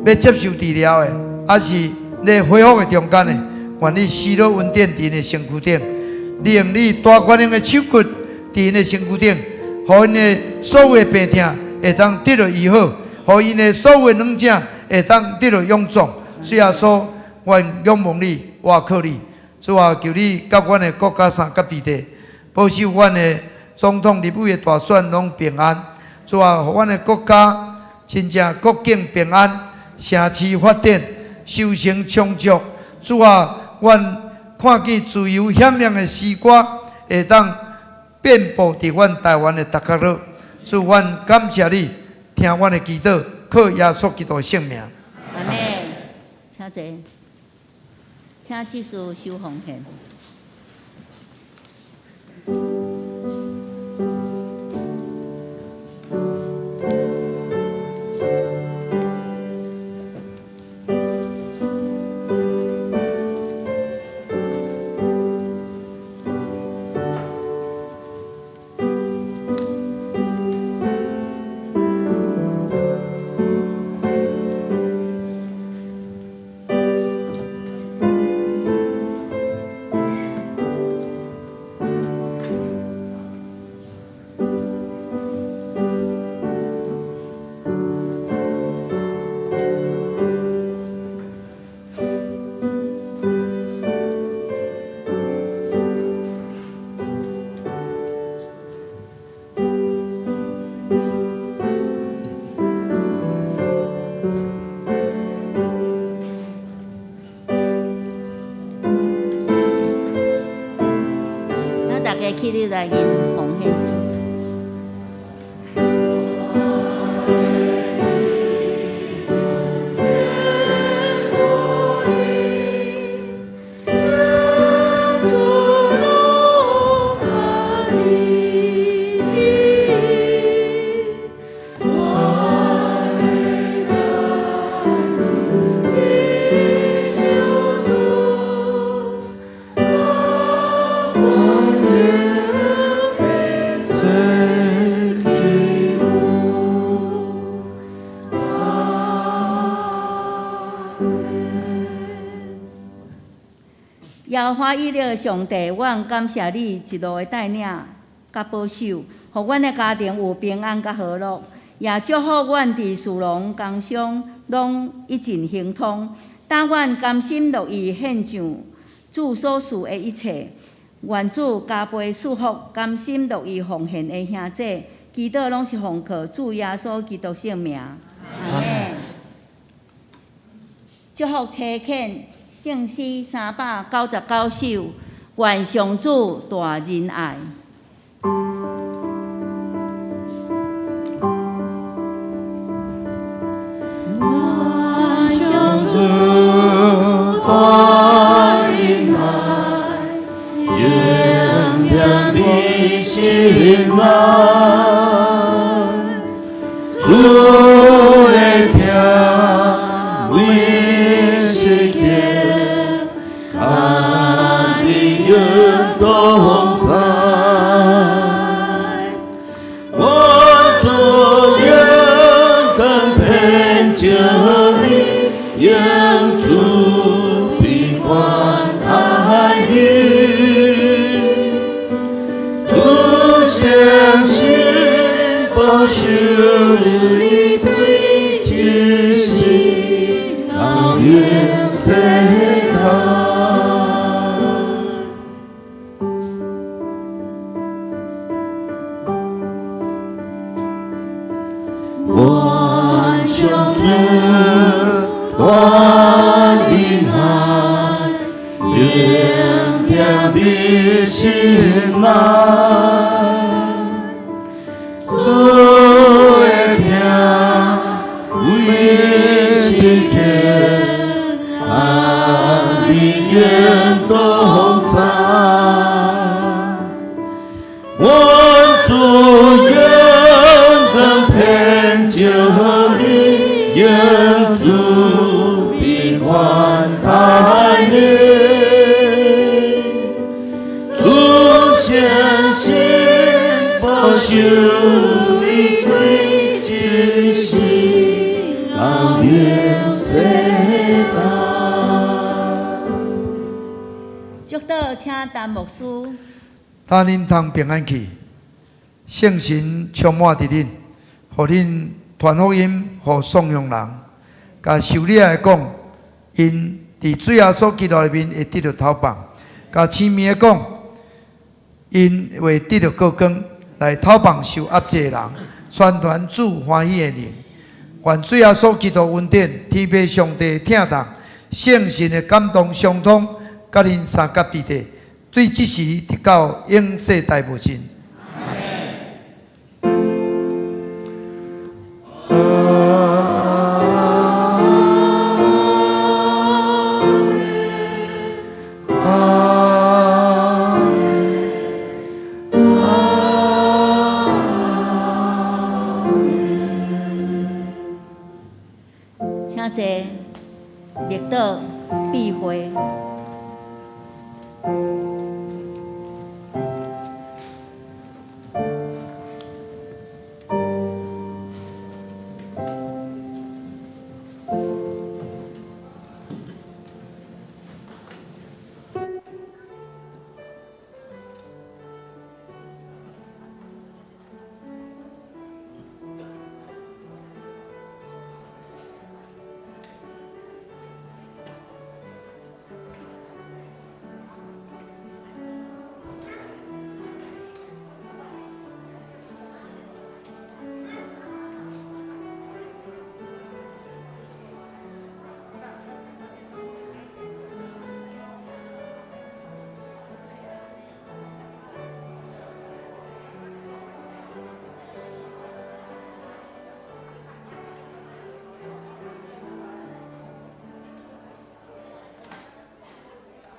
欲接受治療的，抑是咧恢復的中間的，願你施予恩典佇𪜶的身軀頂，你用你大權能的手骨佇𪜶的身軀頂，予𪜶的所有的病痛會當得著醫好，予𪜶的所有的軟者會當得著勇壯。主耶穌，阮仰望你，倚靠你。主啊，求你佮阮的國家三角地帶，保守阮的總統、立委的大選攏平安。主啊，予阮的國家真正國境平安，城市發展，收成充足。主啊，阮看見自由響亮的詩歌會當遍佈佇阮台灣的逐角落。主，阮感謝你，聽阮的祈禱，靠耶穌基督的聖名。阿們，請坐，請執事收奉獻。請大家起立來認奉獻詩。耶和華以勒上帝，阮感謝你一路的帶領佮保守，予阮的家庭有平安佮和樂，也祝福阮佇事農工商攏一盡亨通。當阮甘心樂意獻上主所賜的一切，願主加倍賜福，甘心樂意奉獻的兄弟，祈禱攏是奉靠主耶穌基督聖名。阿們。祝福差遣聖詩399首，願上主大仁愛。願上主大仁愛，永念你心內，主的疼每時刻，佮你永同在。我主勇敢偏着你，愿主庇護帶領，主相信保守你對這世到永世間。願上主大仁愛，永念你心內，主的疼每時刻，和你永同在。願主勇敢偏着你，願主庇護帶領，主相信保守你對這世到永世間。祝禱，請陳牧師。但恁通平安去，聖神充滿佇恁，予恁傳福音，予散鄉人，共受掠的講，𪜶佇主耶穌基督內面會得著透放；共痴迷的講，𪜶會得著高光，來透放受壓制的人，宣傳主歡喜的靈。願主耶穌基督恩典，天父上帝疼痛，聖神的感動相通，佮恁相佮彼得，對這時直到永世代無盡。請坐，默禱閉會。